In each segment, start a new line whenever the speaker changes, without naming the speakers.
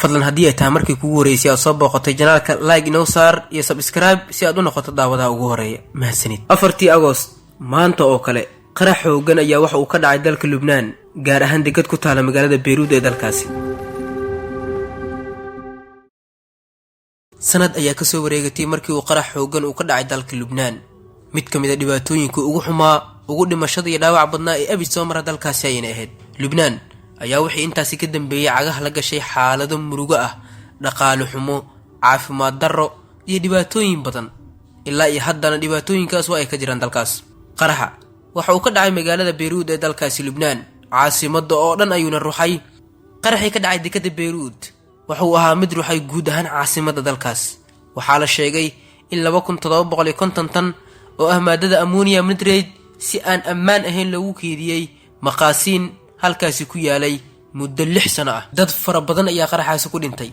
Fadlan, haddii ay tahay markii kugu horeysay aad soo booqatay channelka, like inoo saar iyo subscribe si aad u noqoto daawadaha ugu horeeya. Mahadsanid. 4-tii Agost, maanta oo kale, qarax xoogan ayaa waxa uu ka dhacay dalka Lubnaan, gaar ahaan dekad ku taala magaalada Beyruud ee dalkaasi. Sanad ayaa kasoo wareegatay markii uu qarax xoogan uu ka dhacay dalka Lubnaan. Mid ka mid a dhibaatooyinka ugu xumaa, ugu dhimashada iyo dhaawac badnaa ee abid soo mara dalkaasi ayayna ahayd. Lubnaan ayaa wixii intaasi ka dambeeyey cagaha la gashay xaalado murugo ah, dhaqaale xumo, caafimaad darro iyo dhibaatooyin badan. Ilaa iyo haddana dhibaatooyinkaas waa ay ka jiraan dalkaas. Qaraxa waxa uu ka dhacay magaalada Beyruud ee dalkaasi Lubnaan, caasimadda oo dhan ayuuna ruxay. Qaraxii ka dhacay dekadda Beyruud wuxuu ahaa mid ruxay guud ahaan caasimadda dalkaas. Waxaa la sheegay in 2750 tan oo ah maadada ammonium nitrate si aan ammaan ahayn loogu keediyey maqaasiin halkaasi ku yaalay muddo 6 sano ah. Dad fara badan ayaa qaraxaasi ku dhintay,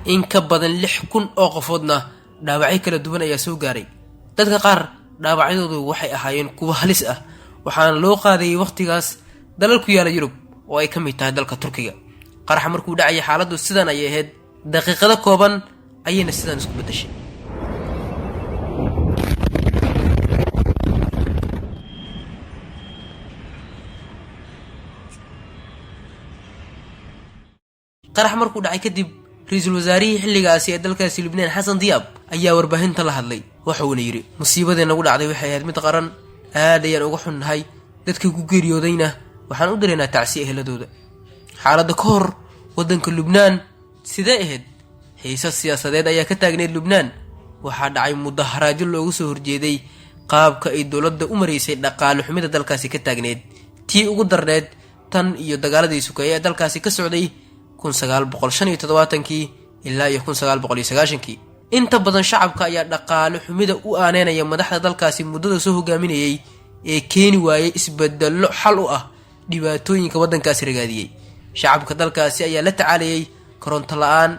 in ka badan 6000 oo qofoodna dhaawacyo kala duwan ayaa soo gaaray. Dadka qaar dhaawacyadoodu waxay ahaayeen kuwo halis ah, waxaana loo qaadayay wakhtigaas dalal ku yaala Yurub oo ay ka mid tahay dalka Turkiga. Qaraxa markuu dhacayay xaaladdu sidan ayay ahayd, daqiiqado kooban ayayna sidan isku beddeshay. Qarax markuu dhacay kadib, ra-iisul wasaarihii xilligaasi ee dalkaasi Lubnaan, Xasan Diyaab, ayaa warbaahinta la hadlay. Waxuuna yidhi: "Musiibadii nagu dhacday waxay ahayd mid qaran, aad ayaan uga xunnahay. Dadkii ku geeriyoodayna waxaan u diraynaa tacsi eheladooda." Xaaladda ka hor waddanka Lubnaan sidee ahayd? Xiisad siyaasadeed ayaa ka taagneyd Lubnaan. Waxaa dhacay mudaharaadyo loogu soo horjeeday qaabka ay dowladda u maraysay dhaqaale xumida dalkaasi ka taagneyd, tii ugu darneed tan iyo dagaaladii sukeeye ee dalkaasi ka socday 1975-kii ilaa iyo 1990-kii. Inta badan shacabka ayaa dhaqaale xumida u aaneynaya madaxda dalkaasi muddada soo hogaaminayay ee keeni waayey isbedello xal u ah dhibaatooyinka waddankaasi ragaadiyey. Shacabka dalkaasi ayaa la tacaalayay koronto la-aan,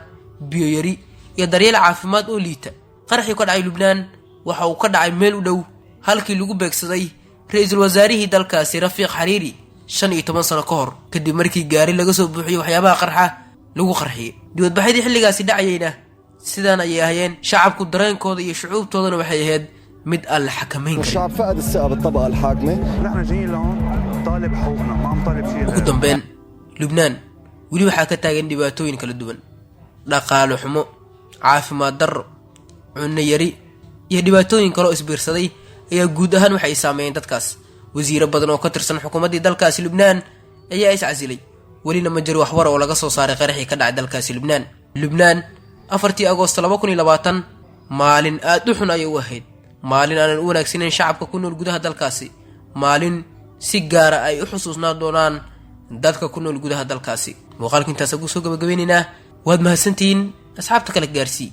biyo yari iyo daryeel caafimaad oo liita. Qaraxii ka dhacay Lubnaan waxa uu ka dhacay meel u dhow halkii lagu beegsaday ra-iisul wasaarihii dalkaasi Rafiiq Xariiri 15 sano ka hor, kadib markii gaari laga soo buuxiyey waxyaabaha qarxa lagu qarxiyey. Dibadbaxyadii xilligaasi dhacayeyna sidaan ayay ahayeen. Shacabku dareenkooda iyo shucuubtoodana waxay ahayd mid aan la xakamayn karin.
الشعب فقد الثقة بالطبقة الحاكمة.
نحن جايين لهون طالب حقوقنا، ما عم طالب شيء
Ugu
غير.
dambeyn, Lubnaan weli waxaa ka taagan dhibaatooyin kala duwan: dhaqaale xumo, caafimaad darro, cunno yari iyo dhibaatooyin kaloo isbiirsaday ayaa guud ahaan waxay saameeyeen dadkaas. Wasiiro badan oo ka tirsan xukuumaddii dalkaasi Lubnaan ayaa is casilay. Welina ma jiro waxwar oo laga soo saaray qaraxii ka dhacay dalkaasi Lubnaan. Lubnaan 4-tii Agoosto 2020 maalin aad u xun ayay u ahayd, maalin aanan u wanaagsanayn shacabka ku nool gudaha dalkaasi, maalin si gaara ay u xusuusnaan doonaan dadka ku nool gudaha dalkaasi. Muuqaalka intaas ugu soo gabagabeynaynaa. Waad mahadsantihiin. Asxaabta kale gaarsii.